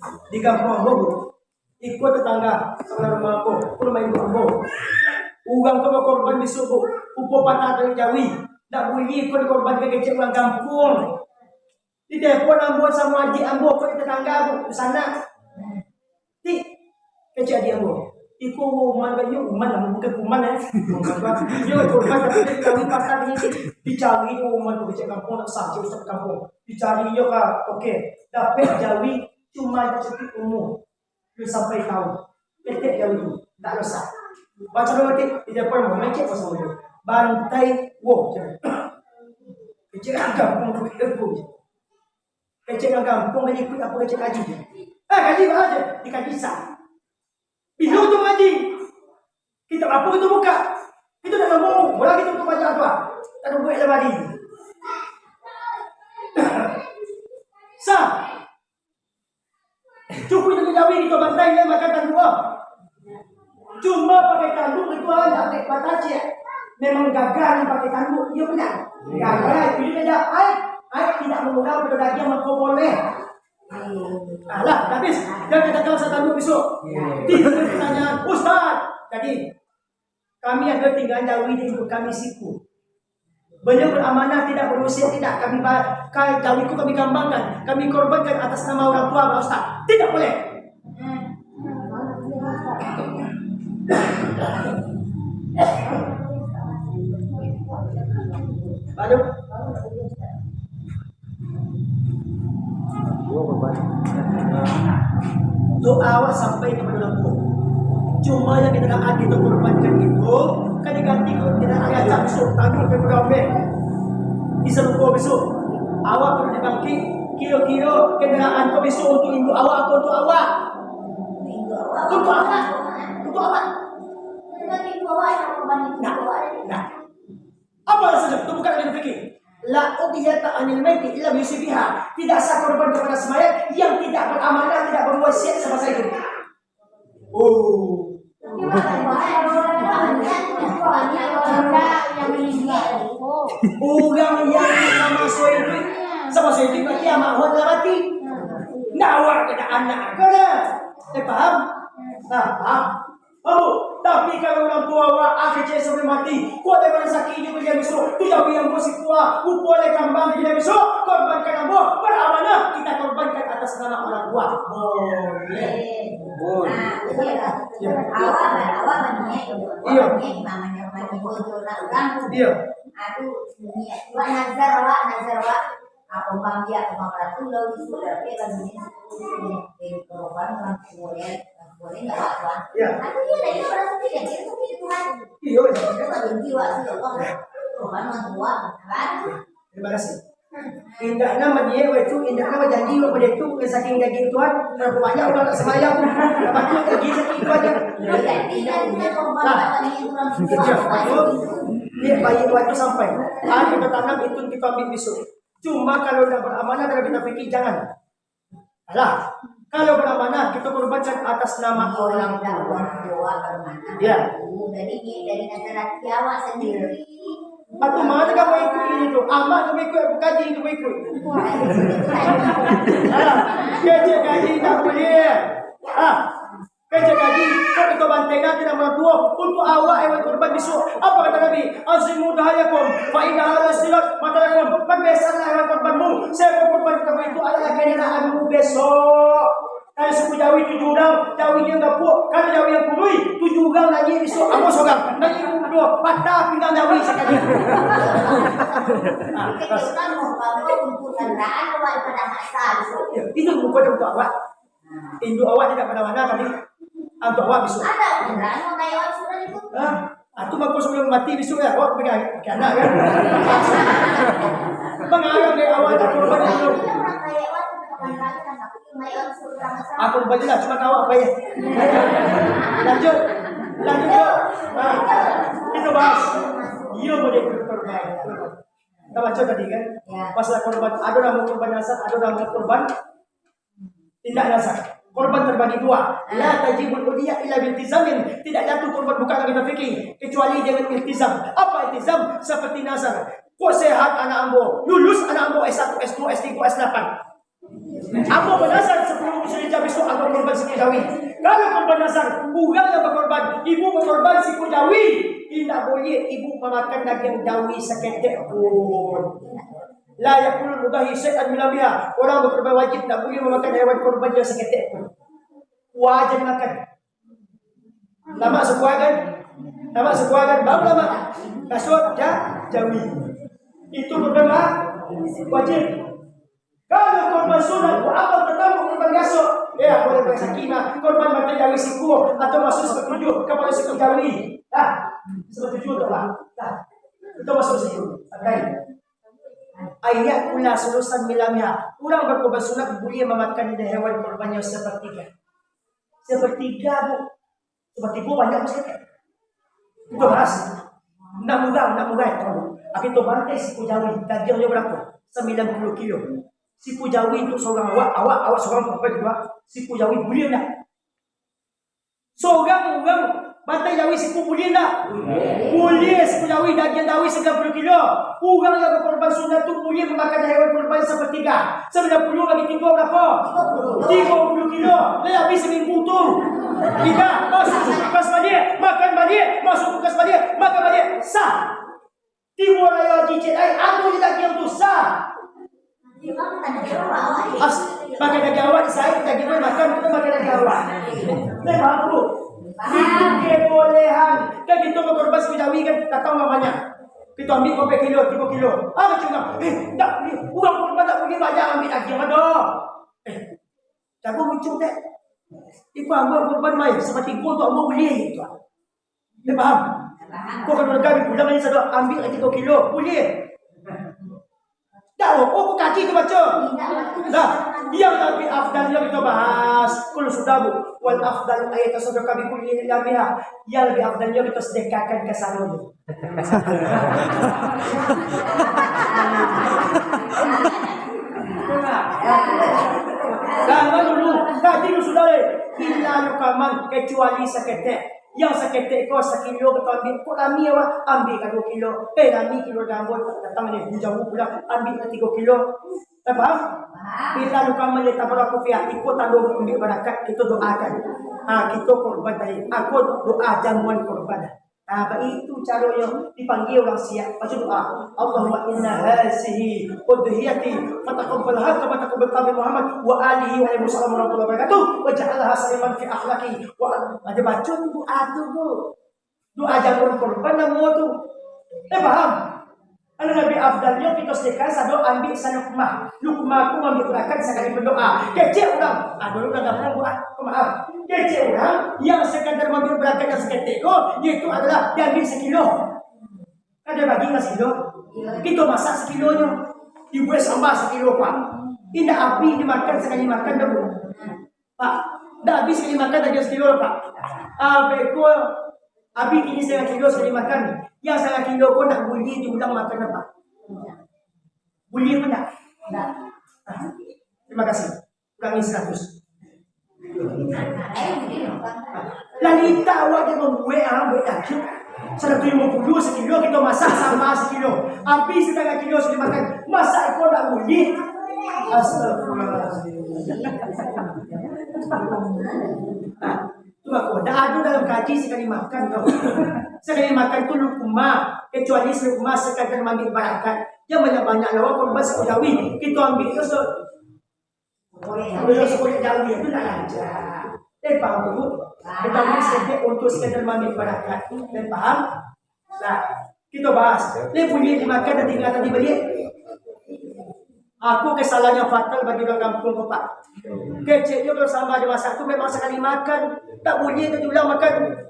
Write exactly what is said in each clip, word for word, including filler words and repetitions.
Di kampuang ambo, Bu, iko tetangga sabalah rumah ambo, ko rumah induk ambo. Urang ko bakorban bisuak, Bu, upo patah dari jawi. Ndak buliah iko dikorbankan kecek urang kampuang. Ditelepon ambo samo adiak ambo, ko tetangga, Bu, di sanak. Ti, kecek adiak ambo, iko uman kan, iyo uman, bukan kuman, eh. Iyo, korban, tapi dia dicari patah ni, dicari uman tu kecek kampuang, nak sajo ustaz kampuang. Dicari iyo ka, oke. Dapek jawi, cuma cukuik umua. Sampai tahu. Ketek jawi tu. Tak rosak. Baco lo ketek, dia pun mengecek pasal tu. Bantai, wo, kecek kampuang tu, kecek kampuang. Kecek nan kampuang, kaji ikuik apo kecek kaji. Eh, kaji ba aja, dikaji sa. Bilo tu kaji. Kitab apo kito buka? Kito dah nemu, bola kito tu baca tu. Tak ada buat dalam hari. Sa. Cukuik tu jawi kito bantai, dia makan tanduk, oh. Cuma pakai tanduk itu aja, tak patah ciek. Memang gagal ni pakai tanduk, iyo benar. Gagal itu dia beda. Ai, ai tidak mengundang pada daging mako boleh. Alah, habis. Dia katakan saya tanduk besok. Timbul pertanyaan, Ustaz, jadi kami ada tinggal jawi di ibu kami siku. Beliau beramanah tidak berusia tidak kami ba-, ka-, jawi ku kami kambangkan, kami korbankan atas nama orang tua, Pak Ustaz. Tidak boleh. Lalu, doa awak sampai kepada Allah. Cuma yang kita nak kita korbankan itu, kan diganti kalau tidak ada acak besok, tangguh kepada Allah. Bisa lupa besok. Awak perlu dibangkit, kira-kira kendaraan kau besok untuk induk awak atau untuk awak? Untuk awak. Untuk awak. Nah, nah. Apa saja? Itu bukan lagi fikir. La udhiyata anil maiti illa biyusibiha. Tidak sah korban kepada semayat yang tidak beramanah, tidak berwasiat sama saya. Oh. Urang yang sama so iduik, sama so iduik berarti amak hon lah mati. Nah, awak kena anak kena. Eh, paham? Nah, paham? Ambo, tapi kalau urang tua awak, ah, kecek sampai mati, kuat daripada sakik inyo balian besok, tu jawi ambo si kuat, upo lai kambang balian besok, korbankan ambo, baramanah, kita korbankan atas nama orang tua. Boleh. Boleh. Ah, boleh lah. Ya. Awak, awak maniat, iyo. Maniat, mamanya, mamanya, urang. Iyo. Aduh, niat, awak nazar, awak nazar, awak. Aku mambiak, aku mamratu, lalu sudah, eh, lalu ni, eh, korban, orang tua, orang tua, enggak apa-apa. Ya. Tapi dia dah, dia merasa tidak, dia tuh punya Tuhan. Iya, iya. Dia tak benci, wak, sih, Allah. Korban, orang tua, kan? Terima kasih. Indak nama dia, waktu itu, indak nama janji, waktu dia tu, saking daging Tuhan, berapa banyak orang nak sembahyang, lepas tu, lagi sakit Tuhan je. Iya, iya, iya, korban, nah, orang tua. Iya, betul. Ini bayi waktu sampai. Ah, kita tanam, itu kita ambil besok. Cuma kalau nak beramanah dalam kita fikir, jangan. Alah, kalau beramanah, kita korbankan atas nama orang tua. Ya. Jadi, dari nazar hati awak sendiri. Atau mana kamu ikut ini tu? Amak kamu ikut, apa kaji kamu ikut? Ah, kecek kaji tak boleh. Ah, Kecek kaji, kok iko bantai nan tidak maratua, untuk awak hewan kurban bisuak. Apa kata Nabi? "Azimu dahayakum, fa inna hadha sirat matalakum." Perbesanlah hewan kurbanmu, sebab kurban kamu itu adalah kendaraanmu besok. Kalau suku Jawi tujuh urang, Jawi dia gapuak, kalau Jawi yang kurui, tujuh urang lagi bisuak, ambo sorang. Lagi dua, patah pinggang Jawi sakali. Itu bukan untuk awak. Induk awak tidak pada mana tadi? Antuk awak bisuak. Ada urang mamakai awak surah itu. Hah? Atu mako sebelum mati bisuak ya, awak pakai, pakai anak kan? Mangarang dek awak tak kurban dulu. Iya, orang kaya awak tu pakai anak, tapi mamakai awak surah. Aku lupa jelas, cuma kau apa ya? Lanjut. Lanjut, yuk. Nah, kita bahas. Iya, boleh kurban. Kita baca tadi kan? Ya. Pasal kurban, ada nama kurban nasab, ada nama kurban Tindak nazar. Korban terbagi dua. La tajibul udhiyah illa biltizamin. Tidak jatuh korban bukan lagi berfikir, kecuali dengan iltizam. Apa iltizam? Seperti nazar. Kok sehat anak ambo, lulus anak ambo S satu, S dua, S tiga, S delapan. Ambo bernazar sebelum sudah habis jawi. Kalau korban nazar, urang yang bakorban, ibu bakorban siku jawi, indak buliah ibu mamakan dagiang jawi saketek pun. La yakulul mudahi syai'an min lahmiha. Urang bakorban wajib indak buliah mamakan hewan korban yang saketek pun. Wajib makan. Lamak sakuah kan? Lamak sakuah kan? Baru lamak. Kasut, ja-, jawi. Itu korban wa-, wajib. Kalau korban sunat, buat apa tatamu korban gasok? Ya, boleh pakai sakina. Korban batang jawi siku, atau masuk sapatujuah, kapalo siku jawi. Nah, sapatujuah tu lah. Nah, itu masuk siku. Pakai. Ayat kula sulusan milamnya. Urang bakorban sunat buliah mamakan dari hewan korban yang sapartiga. Sapartiga, Bu. Sapartiga banyak, Mas, kan? Itu ras. Nak murah, nak murah, tahu. Tapi tu bantai siku jawi, dagiangnyo barapo? Sambilan puluah kilo. Siku jawi untuk saurang awak, awak, awak saurang sampai juga. Siku jawi buliah ndak? Saurang urang bantai jawi siku buliah ndak? Buliah. Buliah siku jawi, dagiang jawi sambilan puluah kilo. Urang yang bakorban sunat tu buliah mamakan hewan korban sapartiga. Sambilan puluah bagi tigo barapo? Tigo puluah kilo. Lah habis saminggu tu. Tiga, masuk kulkas baliak, makan baliak, masuk kulkas baliak, makan baliak. Sah. Tibo rayo cicit ai, ado je dagiang tu sah. As, pakai dagiang awak, saik dagiang awak, makan tu pakai dagiang awak. Memang tu. Itu kebolehan. Kan kita bakorban siku jawi kan, datang urang banyak. Kita ambil berapa kilo, tiga kilo. Ah, macam mana? Eh, tak boleh. Urang korban tak boleh banyak ambil dagiang, aduh. Eh, jago muncul tak? Iko ambo korban mai, sapartigo tu ambo buliah gitu. Dia paham? Kau kalau kami pulang ni sado ambil lagi tiga kilo, buliah. Tak, oh, oh, kau kaji tu baca. Nah, yang lebih afdalnya kita bahas. Kalau sudah, Bu, wal afdalu ayat tasodok kami kuliah ilamiha. Yang lebih afdalnya kita sedekahkan ke sana tu. Nah, dulu, tadi lu sudah, eh. Illa lukaman, kecuali saketek. Yang saketek ko sakilo ka ambiak, ko lami awak, ambiak ka duo kilo. Eh, lami kilo gambol, datang ni, jauah pulang, ambiak ka tigo kilo. Eh, paham? Paham. Bila luka malihat tabaraku fiha, iko tando ambiak barakat, kito doakan. Ha, kito korban tadi, aku doa jamuan korban. Ha, baitu caronyo, dipanggia urang siap, baca doa. Allahumma inna hazihi udhiyati, fataqabbalha kama taqabbalta min Muhammad wa alihi wa alihi wasallam warahmatullahi wabarakatuh, waj'alha saliman fi akhlaqi. Wah, ada baca tu doa tu, Bu. Doa jamuan korban namo tu. Eh, paham? Anu, lebih afdalnyo kito sedekah sado ambiak salukmah. Lukmah tu ambiak barakat sakali berdoa. Kecek urang. Ado urang kampung buat. Maaf. Kecek urang yang sekadar ambiak barakat yang saketek ko, yaitu adalah diambiak sakilo. Kan dia bagi lah sakilo. Kito masak sakilonyo. Dibuek samba sakilo, Pak. Indak abih dimakan sakali makan dah, Bu. Pak, dah abih sakali makan, dah sakilo, Pak. Ah, beko abih kini satangah kilo sakali makan. Yang satangah kilo ko ndak buliah diulang makan, Pak. Buliah pun ndak? Ndak. Ah, terima kasih. Kurangi seratus. Lah litak awak dia mambuek, ah, buek daging. Saratus limo puluah sakilo, kito masak samba sakilo. Abih satangah kilo sudah makan. Masak iko ndak buliah. Astagfirullahaladzim. Nah, tu aku. Ndak ado dalam kaji sakali makan, tau. Sakali makan tu lukmah. Kecuali lukmah sakadar maambiak barakat. Jan banyak-banyak lah, wah, korban siko jawi. Kito ambiak tu se-, Kalau yang sekolah jauh itu nak lancar. Eh, paham tu, Bu? Kita beri sedikit untuk sekadar ambil barakat. Eh, paham? Nah, kita bahas. Ni bunyi dimakan dan tinggal tadi balik. Aku kesalahan yang fatal bagi orang kampung tu, Pak. Keceknya kalau sambal dimasak tu memang sekali makan. Tak boleh tu diulang makan.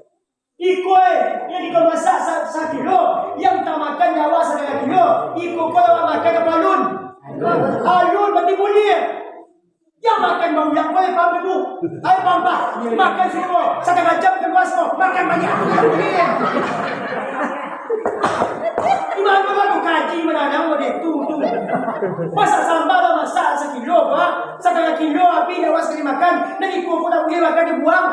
Iko, eh, yang kito masak sa-, sakilo, yang tamakan nyawa satangah kilo, iko ko awak makan apo alun? Alun, berarti buliah. Yang makan baulang ko, eh, paham tu? Ai, paham, paham. Makan semua, satangah jam keluar semua, makan banyak. Buliah. Di mano lah kau kaji mananam model tu, tu? Masak sambal lah, masak sakilo, Pak. Satangah kilo, abih nyawa sakali makan. Nan iko ko ndak buliah makan, dibuang.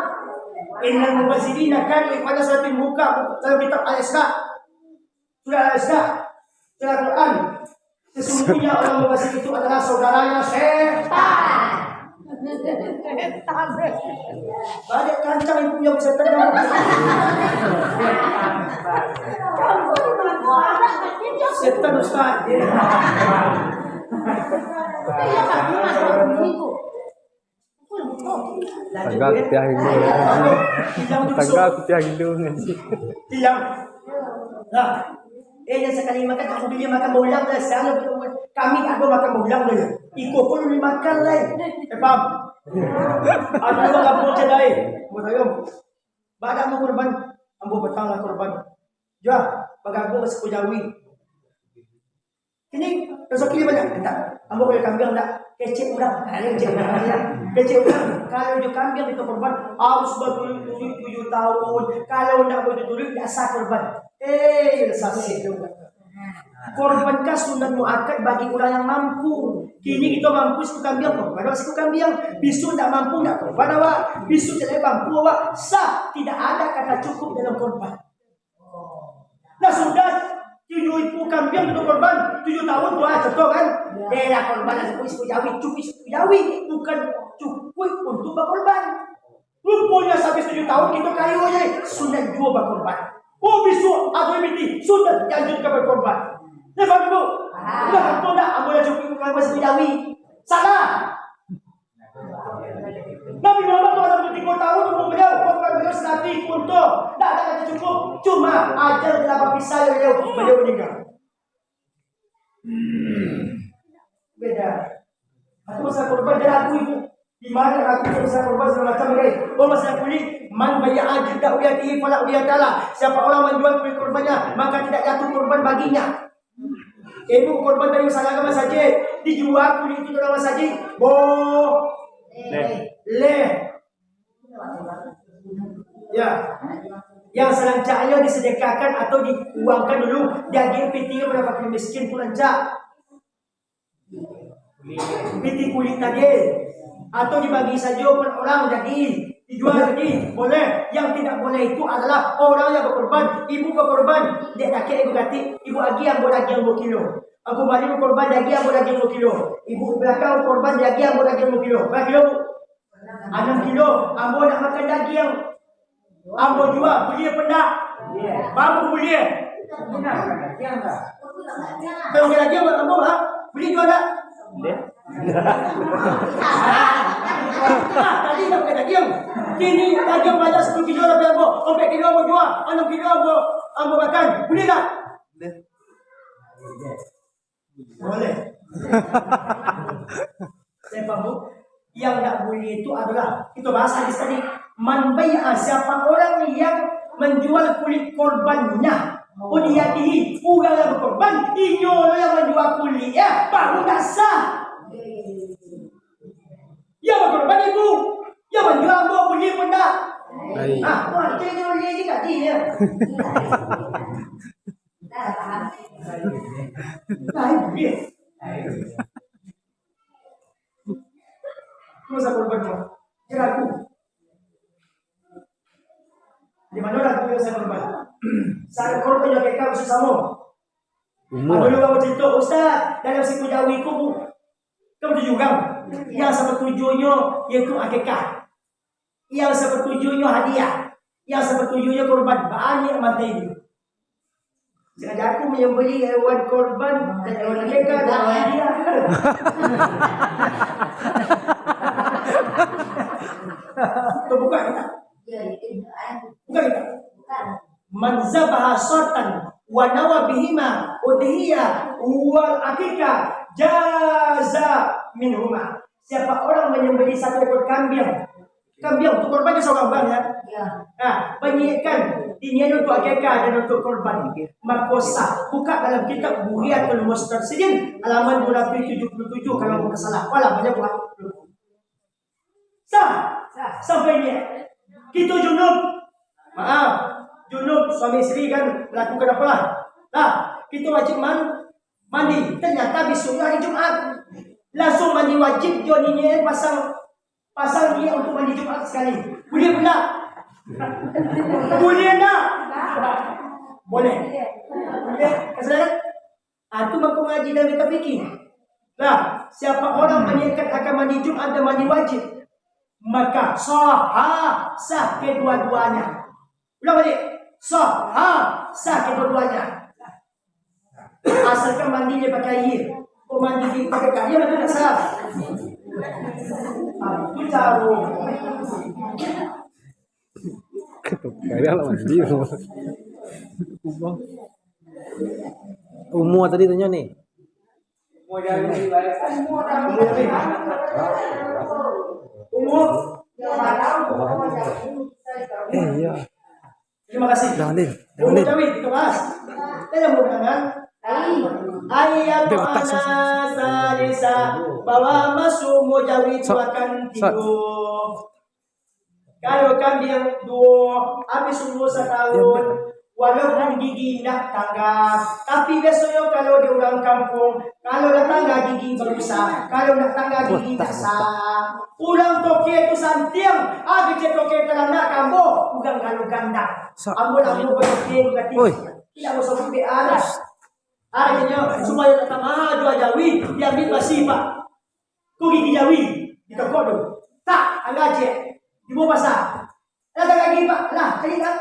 Innal mubazzirina kanu ikhwana syayatin, buka dalam kitab Al-Isra. Surah Al-Isra. Surah Al-Quran. Sesungguhnya orang mubazir itu adalah saudaranya setan. Baliak kancang ibu yang setan. Setan ustaz. Tangga kutiah rindu. Tangga kutiah rindu ngaji. Diam. Nah. Eh, yang sakali makan, aku bili makan baulang lah. Salah betul. Kami tak ada makan baulang lah. Iko pun boleh makan lah. Eh, paham? Ada orang kampung je dah, eh. Mau tanya. Badak mau korban. Ambo petang lah korban. Jah, bagagung suku Jawi. Kini, rezeki dia banyak. Minta, ambo boleh kambiang tak? Kecek urang. Ha, kecek urang. Kecek urang. Kalau jo kambiang kita korban, harus bertujuh-tujuh tahun. Kalau ndak bertujuh-tujuh, ndak sah korban. Eh, sasih tu. Korban kan sunat muakkad bagi urang yang mampu. Kini kita mampu siku kambiang, korban awak siku kambiang. Bisuak ndak mampu, ndak korban awak. Bisuak caliak mampu awak. Sah, tidak ada kata cukup dalam korban. Nah, sudah tujuh ibu kambiang tu korban, tujuh tahun tu, ah, contoh kan. Ya. Eh, lah korban lah cukuik siku Jawi, cukuik siku Jawi, bukan cukuik untuk berkorban. Rupanya sampai tujuh tahun kita kayo je, sunat juo berkorban. Oh, bisuak atau piti, sunat dianjurkan berkorban. Nah, faham tu? Ah. Nah, tu nak, ambo lah cukuik korban siku Jawi. Salah. Nabi Muhammad tu ada tiga tahun umur beliau, korban beliau seratus unto. Tak ada kata cukup. Cuma ajal telah berpisah beliau, beliau meninggal. Beda. Aku pasal korban, dia aku itu. Di mana aku itu pasal korban segala macam, guys. Oh, pasal kulit, man bayya'a jilda udhiyatihi fala udhiyata lah. Siapa orang menjual kulit korbannya, maka tidak jatuh korban baginya. Ibu korban dari masalah masajik, dijual kulit itu dalam masajik, boleh. Ya. Yang serancaknya disedekahkan atau diuangkan dulu, diagiah piti kepada fakir miskin tu rancak. Piti kulit tadi, atau dibagi saja per orang jadi, dijual jadi, boleh. Yang tidak boleh itu adalah orang yang berkorban. Ibu berkorban, dek dakek ibu katik, ibu agiah ambo daging dua kilo. Aku balik berkorban, daging ambo daging dua kilo. Ibu belakang berkorban, daging ambo daging dua kilo. Berapa kilo, Bu? Anam kilo. Ambo nak makan daging. Ambo jual, buliah apo ndak? Baru buliah. Kalau bukan daging, ambo, ha? Buliah jual ndak? Ah, tadi nak pakai daging. Kini daging banyak sepuluh kilo lah, ambo. Ompek kilo ambo jual, anam kilo ambo, ambo makan. Buliah ndak? Boleh. Saya faham, Bu. Yang tak boleh itu adalah, kita bahas hadis tadi. Man bai'a, siapa orang yang menjual kulit korbannya. Udhiyatihi, urang yang berkorban, inyo lo yang menjual kulit, ya, baru tak sah. Yang berkorban itu, yang menjual ambo buliah apo ndak? Baik. Ah, wah, itu yang buliah je tadi, ya. Nah, buliah. Terus aku korban, Pak. Kira aku. Di mana lah aku yang saya korban? Saya korban yang kekal susah mo. Umur. Ada orang bercerita, "Ustaz, dalam siku Jawi ku, kan tujuh orang. Yang sepertujuhnyo, yaitu akikah. Yang sepertujuhnyo hadiah. Yang sepertujuhnyo korban." Banyak mati itu. Sengaja aku menyembelih hewan korban dan hewan akikah dan hadiah. Buka kita. Buka kita. Man zabaha syatan wa nawa bihima udhiyah wal akikah jaza minhuma. Siapa orang menyembelih satu ekor kambing, kambing tu korban saurang-urang, ya. Ya. Nah, baniatkan, diniat untuk akikah dan untuk korban. Mako sah. Buka dalam kitab Bughyatul Mustarsyidin, halaman dua ratus tujuh puluh tujuh, kalau tidak salah. Apalah, banyak buah. Sah. Sah. Sampai niat. Kita junub. Maaf. Junub, suami isteri kan melakukan apalah. Nah, kita wajib man-, mandi. Ternyata besoknya hari Jumat. Langsung mandi wajib, jo niniak pasang, pasang niat untuk mandi Jumat sekali. Boleh pula? Boleh tak? Boleh. Boleh. Silakan. Ah, tu mako ngaji dalam kitab fikih. Nah, siapa orang maniatkan akan mandi Jumat dan mandi wajib, maka sah, sah kedua-duanya. Ulang balik. Sah, sah kedua-duanya. Asalkan mandi dia pakai air. Kok mandi dia pakai air, maka tak sah. Ah, itu cara. Ketuk kali alat mandi. Umur tadi tanyo ni. Umur. Eh, iya. Terima kasih. Jangan, Din. Jangan, Din. Jawi, kita bahas. Kita yang mau mendengar. Ayat Dia betas, Mas. Salisa, bahwa masuk mujawi Sok, akan sok. Tidur. Kalau kambiang duo, habis umur satahun, walaupun gigi indak tangga, tapi biasonyo kalau di urang kampuang, kalau lah tangga gigi barusa, kalau indak tangga gigi indak sah. Urang toke tu santiang, ah, kecek toke talanak kambo, urang kalau gandang. Sa- Ambo lah ambo toke berarti. Oi. Tidak usah sampai alas. Artinya, supaya tak mahal jual jawi, diambil basi, Pak. Ko gigi jawi, dikokok tu. Tak, angah ciek. Dibawa pasar. Lah, tak lagi, Pak. Lah, cari tak?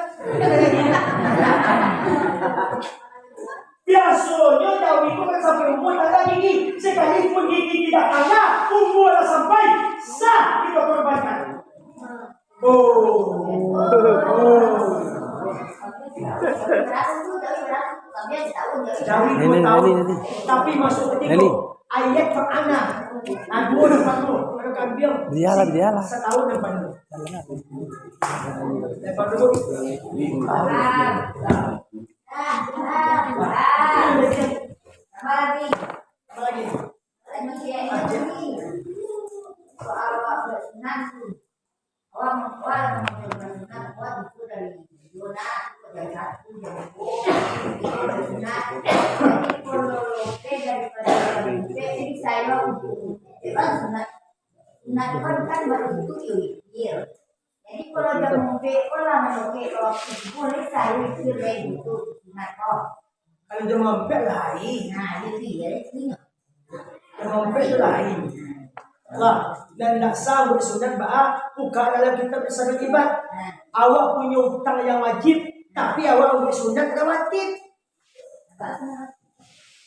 Biasonyo jawi ko kan sampai umur tak ada gigi. Sekalipun gigi tidak ada, umur lah sampai, sah kita korbankan. Oh. Oh. Jawi Nani, dua tahun, Nani, Nani. Tapi masuk ke Nani. Ayat Quran lah. Nah, dua dan patuh. Kalau kambiang, Dialah, dialah. Setahun dan patuh. Dan patuh. Apa lagi? Orang tua yang mengajarkan sunnah kuat itu dari Yona, itu dari satu, yang itu dari sunnah. Jadi, kalau lebih daripada yang lebih, jadi saya untuk, itu kan sunnah. Sunnah itu kan, kan baru itu, iya. Jadi, kalau dia mau, kalau mau, kalau boleh saya itu dari itu sunnah, oh. Kalau dia mampet lain. Nah, itu dia, itu. Dia mampet tu lain. Lah, nan indak sah buek sunat baa, buka dalam kitab Ihsanul Ibad. Awak punyo utang yang wajib, tapi awak buek sunat rawatib.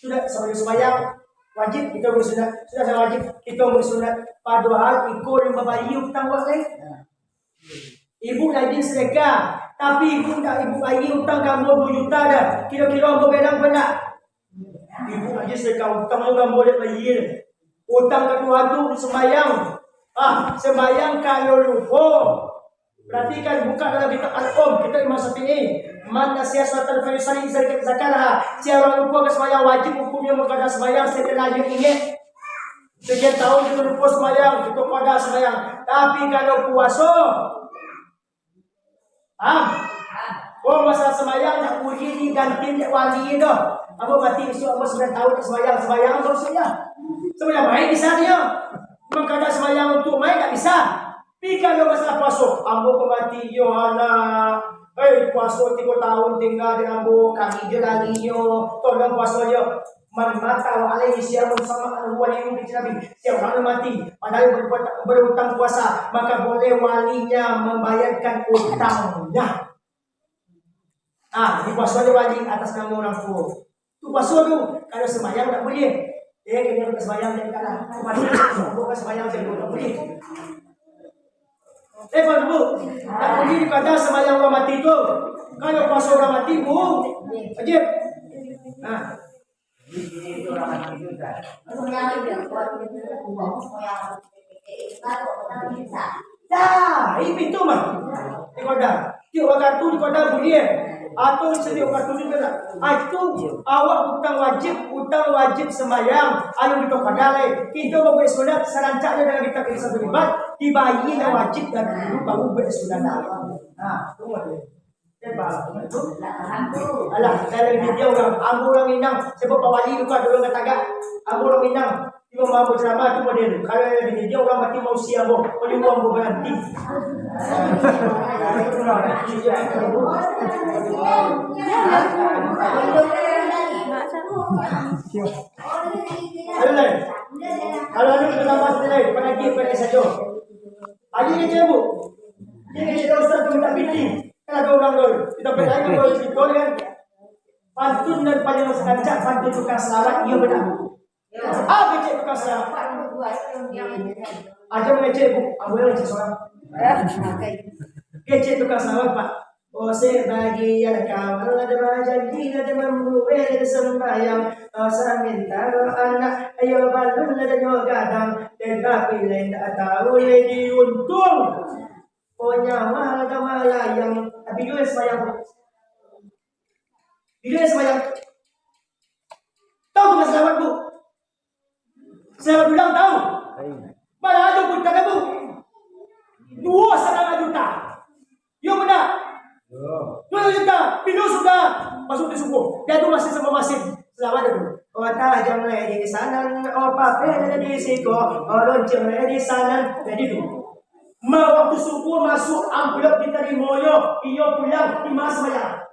Sudah, sambayang, wajib, kita buek sunat. Sudah, sambayang wajib, kita buek sunat. Padohal iko nan mambayia utang awak lain. Ibu rajin sedekah, tapi ibu ndak ibu bayia utang ka ambo duo juta dah. Kiro-kiro ambo belang ko ndak? Ibu rajin sedekah, utang tu ka ambo dek bayia. Utang ka Tuhan tu sumbayang. Ah, sumbayang kalau lupo. Perhatikan, buka dalam kitab Al-Um, kitab Imam Syafi'i. "Man nasiya sholatan falyusalli idza dzakaraha." Siapa lupo ka sumbayang wajib, hukumnyo mangko ka sumbayang setelah inyo ingek. Sakian tahun kito lupo sumbayang, kito kada sumbayang. Tapi kalau puaso, ha? Oh, masalah sumbayang, ndak buliah diganti dek wali doh. Ambo mati bisuak, ambo sambilan tahun ndak sumbayang, sumbayang ambo bisuak nyo. Sumbayang mayik bisa nyo. Mangko kada sumbayang untuak mayik ndak bisa. Tapi kalau masalah puaso, ambo ko mati, yo Allah. Hei, puaso tigo tahun tingga di ambo, kami jo lari nyo, tolong puaso jo. Man mata wa alaihi siyamun sama an huwa liyumin Nabi. Siapa nan mati, padahal berpuasa, berutang puasa, maka boleh walinya membayarkan utangnya. Ah, di puaso jo wali atas nama orang tua. Tu puaso tu, kalau sembahyang tak boleh. Eh, kena pakai sembahyang dia kalah. Puaso tu, bukan sembahyang dia tak boleh. Eh, Pak Ibu, tak boleh dikata sembahyang orang mati tu. Kalau puaso orang mati, bu, wajib. Nah. Dah, itu mah. Di kodar. Tiok wakatu di kodar buliah. Atau setiok wakatu juga lah. Ah, itu awak utang wajib, utang wajib sembahyang. Ayo kita kodar lai. Kita buat sunat serancaknya dalam kitab kita satu libat. Dibayar dah wajib dari dulu baru buat sunat. Nah, itu mah. Alah, dalam video urang, ambo urang Minang, sebab Pak Wali tu kan urang Katagak. Ambo urang Minang, tibo ambo ceramah tu model. Kalau dalam video urang mati mau sia ambo, kalau ambo baranti. Alah, Kalau anu kita tambah satu lai, panagih, panagih sajo. Aji kecek, Bu. Ini kecek ustaz tu minta piti. Kan ada urang tu. Kita piti aja kalau itu kan. Pantun nan paling rancak pantun tukang salawat, iyo bana, Bu. Ah, kecek tukang salawat. Aja mangecek, Bu. Ambo nan ngecek surang. Kecek tukang salawat, Pak. Oh, sabagian kawan lah ado bajanji, lah ado mambuek, lah ado sumbayang. Oh, samantaro anak, iyo balun lah ado nyo gadang. Tatapi lai indak tau lai diuntuang. Oh, nyawa lah ado malayang. Tapi dulu sumbayang, Bu. Dulu sumbayang. Tahu tukang salawat, Bu? Salawat dulang tahu? Bara ajo pun tak tahu. Duo satangah juta. Yo, bana? Duo juta. Pino sudah masuk di subuh. Dia tu masih sama masih. Salawat tu. Oh, tajam lai di sanan, oh, papeh lai di siko, oh, lonceng lai di sanan. Jadi tu. Ma waktu subuh masuk amplop ditarimo yo, iyo pulang di mas bayar.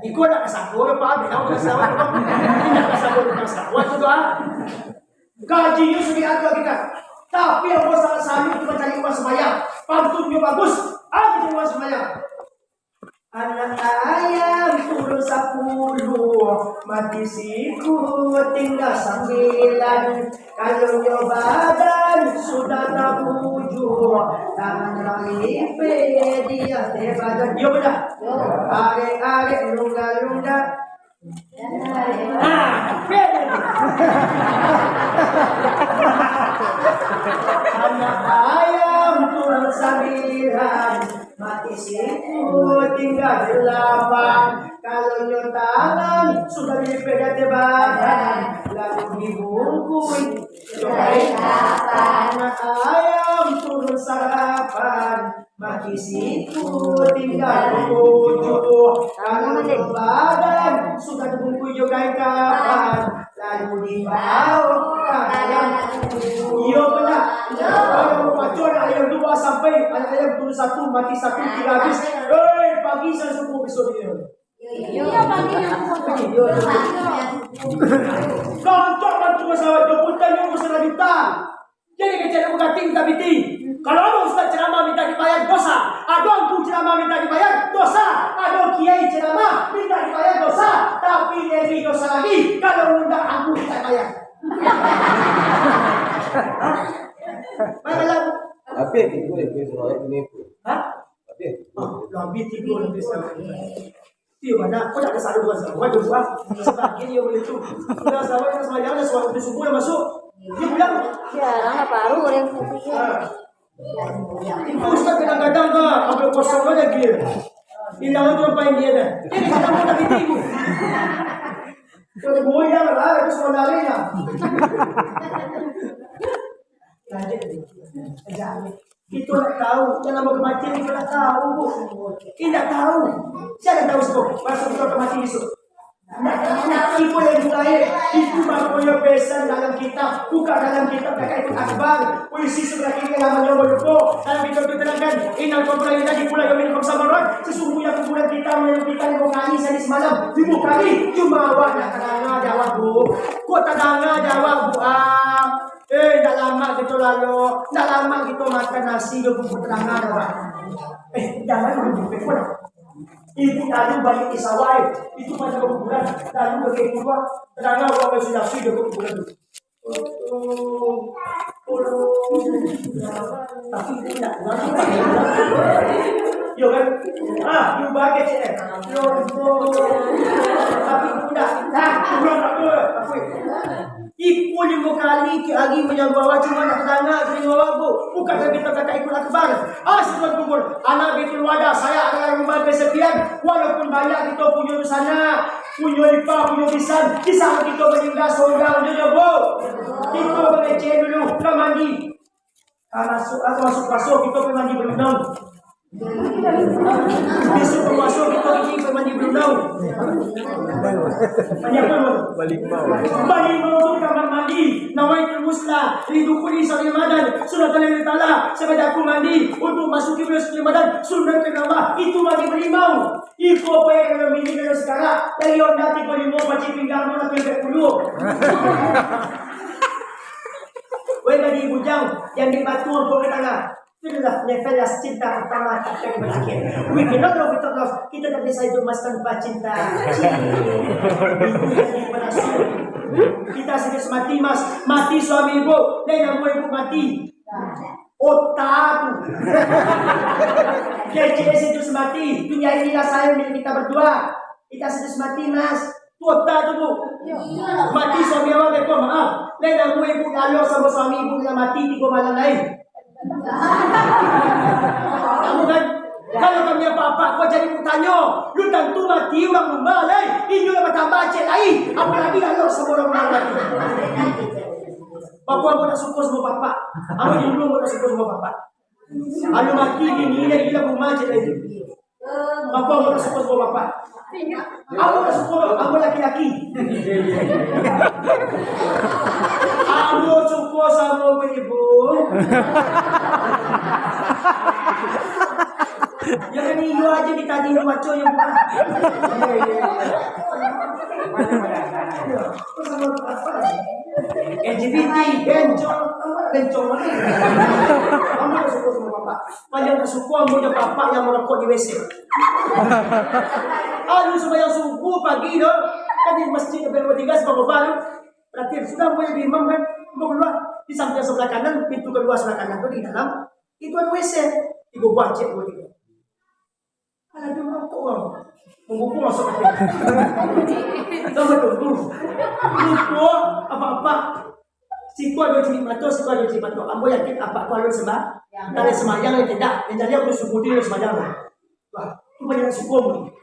Iko nak kasangko, Pak, bilang ka sawah, Pak. Nak kasangko tukang sawah tu, ah. Gajinyo sudah ada kita. Tapi ambo sangat salut tu mancari uang sumbayang. Pantunnyo bagus. Ah, mancari uang sumbayang. Anak ayam turun sapuluh, mati sikua tingga sambilan. Kalau nyo badan sudah tabujua, tangan lalipeh di ateh badan. Yo, bana? Arek-arek lungga-lungga. Ah, beda. Anak ayam turun sambilan, mati sikua tingga dalapan. Kalau nyo tangan sudah dilipeh di ateh badan, lalu dibungkui jo kain kafan. Anak ayam turun sarapan, mati sikua tingga tujuh. Kalau nyo badan sudah dibungkui jo kain kafan, lalu dibaok ka dalam kubua. Iyo, bana? Kalau baco anak ayam tu, sampai anak ayam turun satu, mati satu, tingga habis. Hei, pagi sudah subuh besok dia. Iyo, pagi sudah subuh. Kontok bantu masalah tu, pun tanya urusan juta. Jadi kecek nak bukati minta piti. Kalau ado ustaz ceramah minta dibayar, dosa. Ado angku ceramah minta dibayar, dosa. Ado kiai ceramah minta dibayar, dosa. Tapi lebih dosa lagi kalau ngundang angku minta dibayar. Hah? Mana lah? Tapi itu, itu, itu, itu, itu. Hah? Tapi itu. Ah, lebih tiga, lebih sama. Iyo, bana. Kau nak kasar dua sama, dua. Sebagian dia boleh tu. Udah sama, dah sama, jangan suara di subuh dah masuk. Dia bilang, ya, lah, baru orang putih. Ah. Ustaz kadang-kadang dah, ambil kosong aja dia. Hilang tu apa yang dia dah. Dia ni kadang pun tak tipu. Kau ada goyang lah, itu semua lari lah. Lanjut. Lanjut. Kito ndak tahu, dalam kematian kito ndak tahu, Bu. Indak tahu. Sia nan tahu, Bu? Masa kito akan mati besok. Ndak tahu. Iko nan bukaik. Itu mangkonyo pesan dalam kitab. Buka dalam kitab Daqaiqul Akhbar. Puisi sebelah kiri halaman nomor dua puluh. Dalam kitab tu terangkan, "Innal qabra yunadi kulla yaumin khamsa marrat." Sesungguhnya kuburan kita menyeru kita limo kali sehari semalam. Limo kali. Cuma awak ndak tadanga jawab, Bu. Kok tadanga jawab, Bu? Ah. Eh, ndak lamak kito lalok, ndak lamak kito makan nasi jo bungkuih, tadanga dah, Pak. Eh, jangan dulu, Pak. Ibu lalu balik di sawah, eh. Itu pada kuburan, lalu bagi keluar, tadanga urang nasi jo kuburan tu. Tapi itu ndak, yo kan? Ah, yo bagai cek, eh. Tapi itu ndak. Ah, urang tak apa. Iko limo kali tiok hari manyaru awak, cuma ndak tadanga telingo awak, Bu. Bukan lagi Daqaiqul Akhbar. Ah, sudah kubur. Anak Baitul Wada, saya adalah rumah kesepian. Walaupun banyak kito punyo dunsanak, punyo ipar, punyo bisan, di saat kito maningga sorang jo, Bu. Kito mangecek dulu, ka mandi. Ka masuk, ka masuk puaso, kito pai mandi balunau. Bisuak puaso, kito pai mandi balunau. Mandi apo, Bu? Balimau. Balimau tu kamar mandi. Nawaitul ghusla li dukhuli syahril Ramadan. Sunnatan lillahi ta'ala. Sabab aku mandi untuk masuki bulan suci Ramadan. Sunnah ke Allah. Itu mandi balimau. Iko pai dalam mini dalam sakarak. Dari onda tigo limo, paci pinggang tu lah tigo puluah. Jadi bujang, diambil batu, buang ke tanah. Itulah nefas cinta pertama, tak akan berakhir. We cannot love without love. Kita tak bisa hidup mas tanpa cinta. Cinta. Itu jadi berasal. Kita serius mati, mas. Mati suami ibu. Dan yang ibu mati. Otak tu. Kecil serius mati. Dunia inilah saya milik kita berdua. Kita serius mati, mas. Kota tu, Bu. Mati suami awak beko, maaf. Lain amu ibu lalok samo suami ibu lah mati tigo malam lain. Kamu kan? Kalau kami apa-apa, kau jadi ku tanyo. Lu tantu mati urang rumah, lai. Inyo lah batambah cek lain. Apalagi lalok samo urang rumah mati. Bapak, aku tak suka sama bapak. Aku di rumah, aku tak suka sama bapak. Alu mati bini lagi lah rumah cek lain. Bapak, ambo tak suko samo bapak. Ambo tak suko, ambo laki-laki. Ambo suko samo ibu. Ya kan, iyo aja ditanya, iyo baco, iyo bukan. L G B T, bencong, bencong. Ambo tak suko samo bapak. Paling tak suko ambo jo bapak yang marokok di W C. Aduh, sumbayang subuh pagi tu, kan di masjid Gabriel Tiga Simpang Boba tu. Perhatian, sudah ambo jadi imam kan, ambo kalua, di samping sabalah kanan, pintu kalua sabalah kanan tu di dalam, itu ado W C. Tigo buah cek, dua tigo. Alah, dia marokok, bang. Mangguguang masuk hati. Dah batul tu. Lupo apa-apa. Siko ado ciriak mato, siko ado ciriak mato. Ambo yakin apak ko alun sembah-, alun sembahyang, yang tidak. Yang jadi ambo subuh tu alun sembahyang. Wah, tu banyak suko ambo.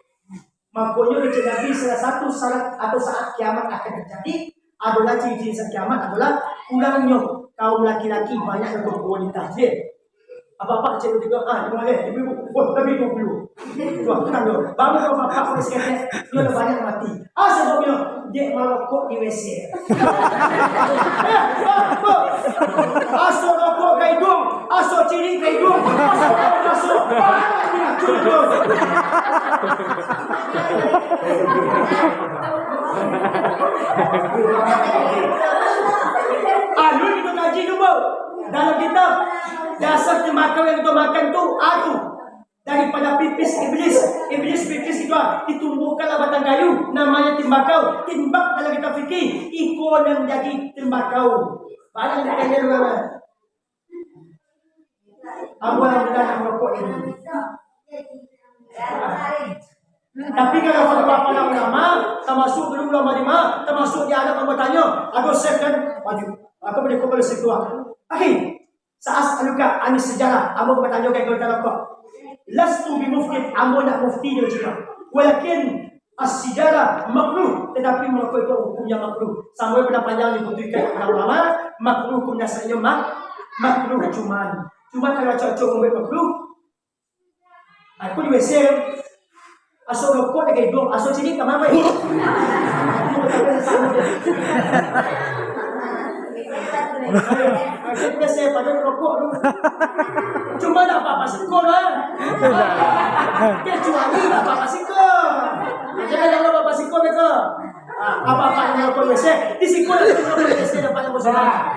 Makonyo, kecek Nabi, salah satu syarat atau saat kiamat akan terjadi adolah ciri-ciri saat kiamat adolah kurangnyo kaum laki-laki, banyak yang berkualitas. Dia Apak-apak cek tigo, ah, limo baleh, ibu-ibu, wah, tapi dua puluh. Wah, tenang dulu. Bangun dulu, apak-apak, boleh seketek. Dia dah banyak mati. Ah, sebabnya, dia marokok di W C. Eh, ah, apa? Aso rokok ka iduang, aso cirik ka iduang, aso, aso, aso, Alun itu kaji tu, Bu. Dalam kitab, dasar tembakau yang kita makan tu, aduh, daripada pipis iblis. Iblis pipis itu, ah, ditumbuhkanlah batang kayu, namanya tembakau. Timbak dalam kitab fikih, iko nan jadi tembakau. Barang dikaya luar. Ambo alhamdulillah nak marokok ni. Tapi kalau fatwa para ulama, termasuk dulu ulama lima, termasuk di Arab ambo tanyo, ado syekh kan, wajib. Aku boleh kau boleh syekh tua. Akhi, sa'as'aluka anis sijarah, ambo batanyo ka kau tentang rokok. Lastu bimuftin, ambo ndak mufti jo cino. Walakin As-sijarah makruh, tatapi marokok itu hukumnyo makruh. Sampai pernah panjang dibutuhkan para ulama, makruh hukumnyo asalnyo mak-, makruh cuman. Cuma kalau acok-acok mambuek makruh, aku di W C, aso rokok dak ka iduang, aso cirik ka mano? Ayo, biasa pada rokok tu. Cuma dak apa-apa siko lah. Kecuali dak apa-apa siko. Jangan dak apa-apa siko beko. Ah, apa-apa yang rokok W C, di siko dah rokok W C dapat yang musuh. Ah.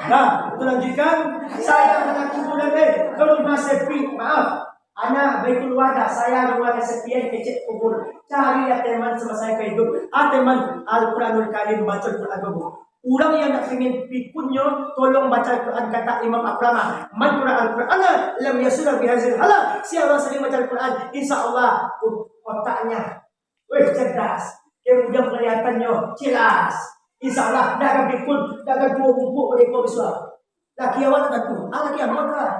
Nah, kita lanjutkan. Saya anak kuburan, eh, kalau masih pi-, maaf. Anak Baitul Wada, saya rumah kesepian kecek kubur. Carilah teman semasa kau hidup. Ah, teman Al-Quranul Karim, baca Al-Quran dulu. Urang yang nak pingin pikunnyo, tolong baca Al-Quran, kata Imam Akrama. Man qara Al-Qur'ana lam yasura bihazil hala. Siapa sering baca Al-Quran, insya Allah, ut-, otaknya, weh, cerdas. Kemudian penglihatannyo jelas. Insya Allah, dak akan pikun, dak akan tuo bungkuk pada ikua besar. Laki awak tak tentu. Ah, laki awak lah.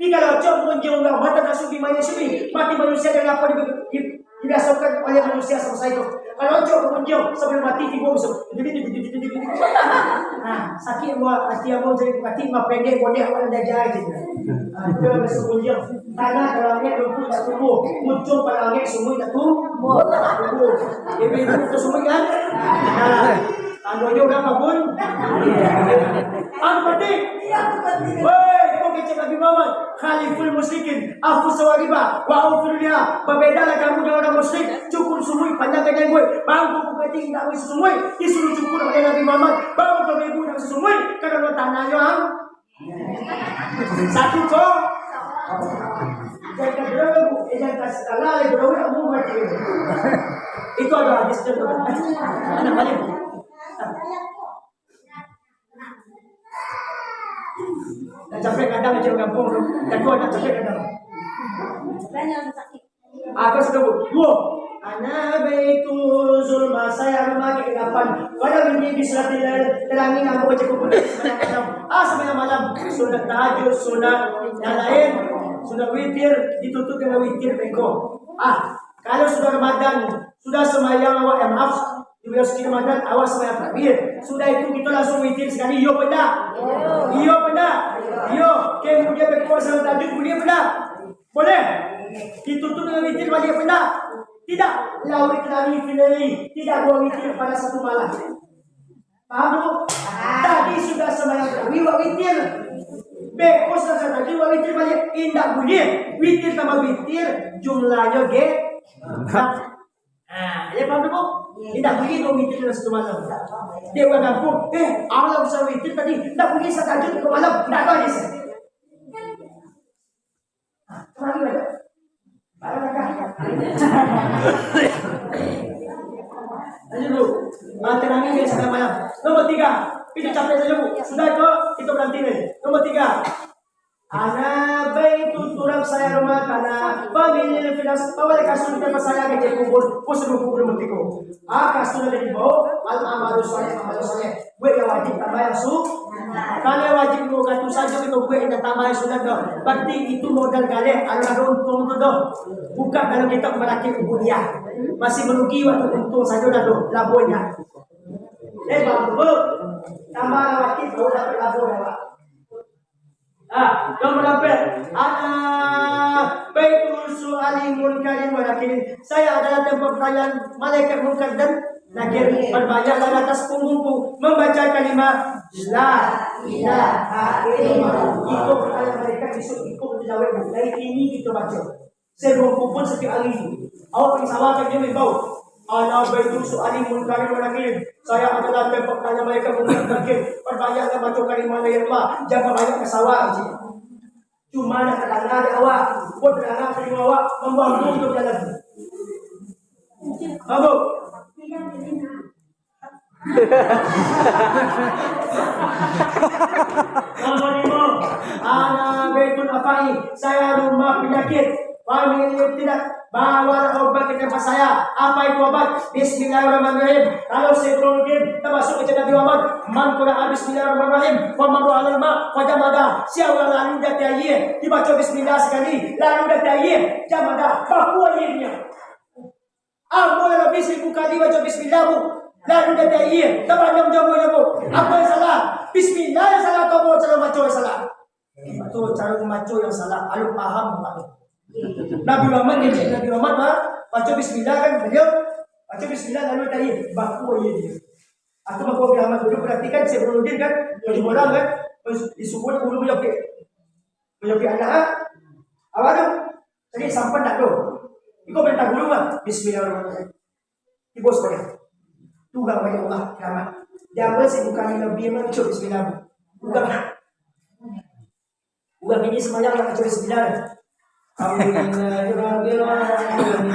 Tapi kalau cok pengunjung urang, mata tak subi, manyik subi. Mati manusia dan apa di, di, dibiasakan oleh manusia sama saja. Kalau cok pengunjung sebelum mati, tiba usuk. Nah, sakit buat hati abang jadi mati, mah pendek, boleh awak dah jahit je. Ah, itu yang masuk pengunjung. Tanah dalamnya rumput tak tumbuh. Muncul pada langit, sumur tak tumbuh. Tumbuh. Dia punya rumput tu sumur kan? Nah, tandanya udah kabun. Ah, mati. Woi, kau Nabi Muhammad, khaliful musyrikin, afu sawariba, wa aufiru liha. Babedalah kamu dengan orang musyrik, cukur sumui, panjangkan jangguik. Bangku bupati indak boleh sumui, disuruh cukur oleh Nabi Muhammad. Bangku ibu indak boleh sumui, karano tanah yo ang. Satu ko. Jangan berlalu, eh, jangan kasih kalah, eh, berlalu, kamu mati. Itu ada hadisnya tu. Anak balik. Nak capek kadang aja kampung tu. Jago nak capek kadang. Apa sudah bu? Wo. Ana baitu zulma, saya rumah kegelapan. Pada bunyi di suratil lail, terangi ambo aja kumpul sembahyang malam. Ah, sembahyang malam. Sunat tahajud, sunat yang lain. Sunat witir, ditutup dengan witir bengko. Ah, kalau sudah Ramadan, sudah sembahyang awak, eh, maaf, di bulan suci Ramadan, awak sembahyang takbir. Sudah itu, kita langsung witir sekali. Iyo, benda? Iyo, benda? Iyo. Kemudian, berkuasa tahajud, boleh, benda? Boleh? Ditutup dengan witir balik, benda? Tidak. Lawi terawi finali. Tidak dua witir pada satu malam. Paham tu? Tadi sudah sembahyang tarawih, wak witir. Beko selesai tadi, wak witir balik. Indak buliah. Witir tambah witir, jumlahnyo ge. Nah, ya paham tu, Bu? Indak buliah kau witir dalam satu malam. Dia orang kampung, eh, awak lah usah witir tadi. Indak buliah satu tahajud tiga malam. Indak tahu dia. Terangi aja. Barang dah. Lanjut dulu. Ah, terangi dia sampai malam. Nomor tiga. Itu capek saja, Bu. Sudah itu, kita berhenti nih. Nomor tiga. Ana baitu turab, saya rumah tanah. Famili filas, bawa kasur kita pasaya ke kubur. Kus kubur mutiko. Ah, kasur dari bawah. Al amalu saleh, amalu saleh. Buek yang wajib, tambah yang su-, kalau yang wajib dua ratus sajo kito buek, indak tambah yang sunat doh. Berarti itu modal galeh, alun ado untuang tu doh. Buka dalam kitab Maratib Ubudiyah. Masih marugi waktu untuang sajo dah doh, labuah indak. Eh, bagus. Tambah yang wajib, baru dapat labuah, Pak. Ah, nomor lapan. Ana baitu su'ali munkarin wa nakirin. Saya adalah tempat pertanyaan malaikat Munkar dan Nakir. Perbanyaklah di atas punggungku membaca kalimah La ilaha illallah. Iko pertanyaan malaikat, besok iko dijawab. Dari ini kita baca. Sebelum kubur setiap hari tu. Awak pergi sawah kan dia main bau. Ana baitu su'ali munkarin wa nakirin. Saya adalah tempat tanya malaikat Munkar Nakir. Perbanyaklah baca kalimah la ilaha illallah. Jangan banyak ke sawah je. Cuma nak terangah di awak. Buat terangah telinga awak. Mambuang tu untuk jalan. Mabuk. Nomor lima. Ana baitul afai, saya rumah penyakit. Famili tidak, bawalah obat ke tempat saya. Apa itu obat? Bismillahirrahmanirrahim. Kalau saya belum mungkin, termasuk macam Nabi Muhammad. Man qara'a bismillahirrahmanirrahim, fa marra alal ma, fa jamadah. Siapa lalu dati air, dibaca bismillah sekali, lalu dati air, jamadah, baku airnya. Ambo lah Nabi seribu kali baca bismillah, Bu. Lalu dati air, tabanam jamuanyo, Bu. Apa yang salah? Bismillah yang salah atau ambo cara baca yang salah? Itu cara membaca yang salah. Alun paham, Pak. Nabi Muhammad, dia cek Nabi Muhammad, Pak, baca bismillah kan, beliau baca bismillah lalu dati air, baku air dia. Aku baku Nabi Muhammad dulu, berarti kan sebelum dia kan, baju bolang kan, disubuh dulu menyapik. Menyapik anak, ah. Awak tu, tadi sampan tak tu. Iko minta dulu, Pak. Bismillahirrahmanirrahim. Ibu sekalian. Tuhan banyak Allah, kiamat. Dia boleh sih bukan Nabi memang cuk bismillah. Bukan. Bukan ini semayang nak cuk bismillah. Alhamdulillahirabbil alamin.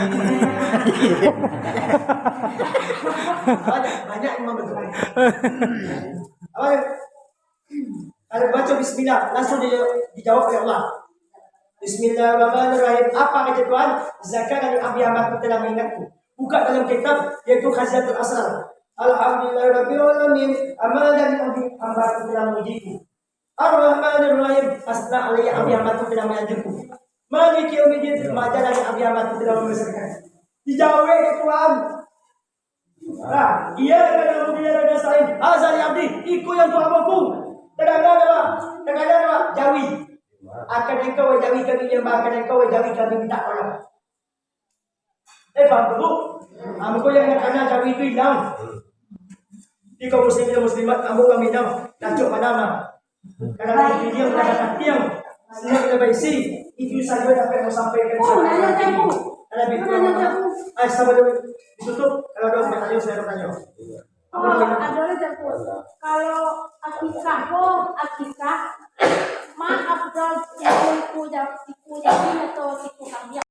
Banyak, banyak imam betul. Apa dia? Kalau baca bismillah, langsung dia dijawab oleh Allah. Bismillahirrahmanirrahim. Apa kata Tuhan? Zakarani abdi, hambaku telah mengingatku. Buka dalam kitab, yaitu Khazinatul Asrar. Alhamdulillahirabbil alamin. Hamadani abdi, hambaku telah memujiku. Ar-Rahmanir Rahim. Asna alayya abdi, hambaku telah menyanjungku. Maliki yaumiddin. Majalani abdi, hambaku telah membesarkan. Dijawab oleh Tuhan. Nah, iya kan aku bilang ada sain. Azali abdi, iko yang tu hambaku. Terangkan apa? Terangkan apa? Jawi. Akan engkau jawi kami nyembah, akan engkau jawi kami minta tolong. Eh, paham tu, Bu? Ah, mungkin yang nak kena jawi itu hilang. Di kaum muslimin dan muslimat, kamu kami hilang. Tajuk mana, nah? Kadang-kadang dia berada katiang. Siap ka baisi, itu sajo dapek masampaikan. Oh, nanya jago. Kalau lebih kurang, nanya jago. Ai, sabar dulu. Ditutup, kalau ada pertanyaan, saya bertanya. Oh, ada lah jago. Kalau akikah, oh, akikah. Maaf, dong, siku, siku, siku,